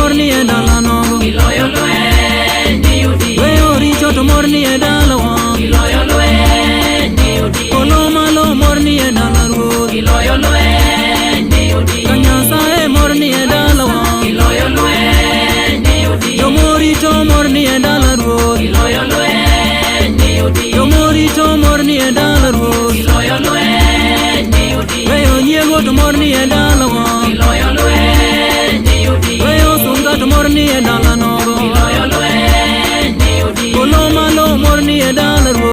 mor ni e dala nogo. Iloyo lweny ni odi. Weyo richo to mor ni e dalawa. Iloyo lweny ni odi. Polo malo mor ni e dala ruoth. Iloyo lweny ni odi. Ka Nyasaye mor ni e dalawa. Iloyo lweny ni odi. Jomorito mor ni e dala ruoth. Iloyo lweny ni odi. Jomorito mor ni e dala ruoth. Iloyo lweny ni odi. Weyo nyiego to mor ni e dala.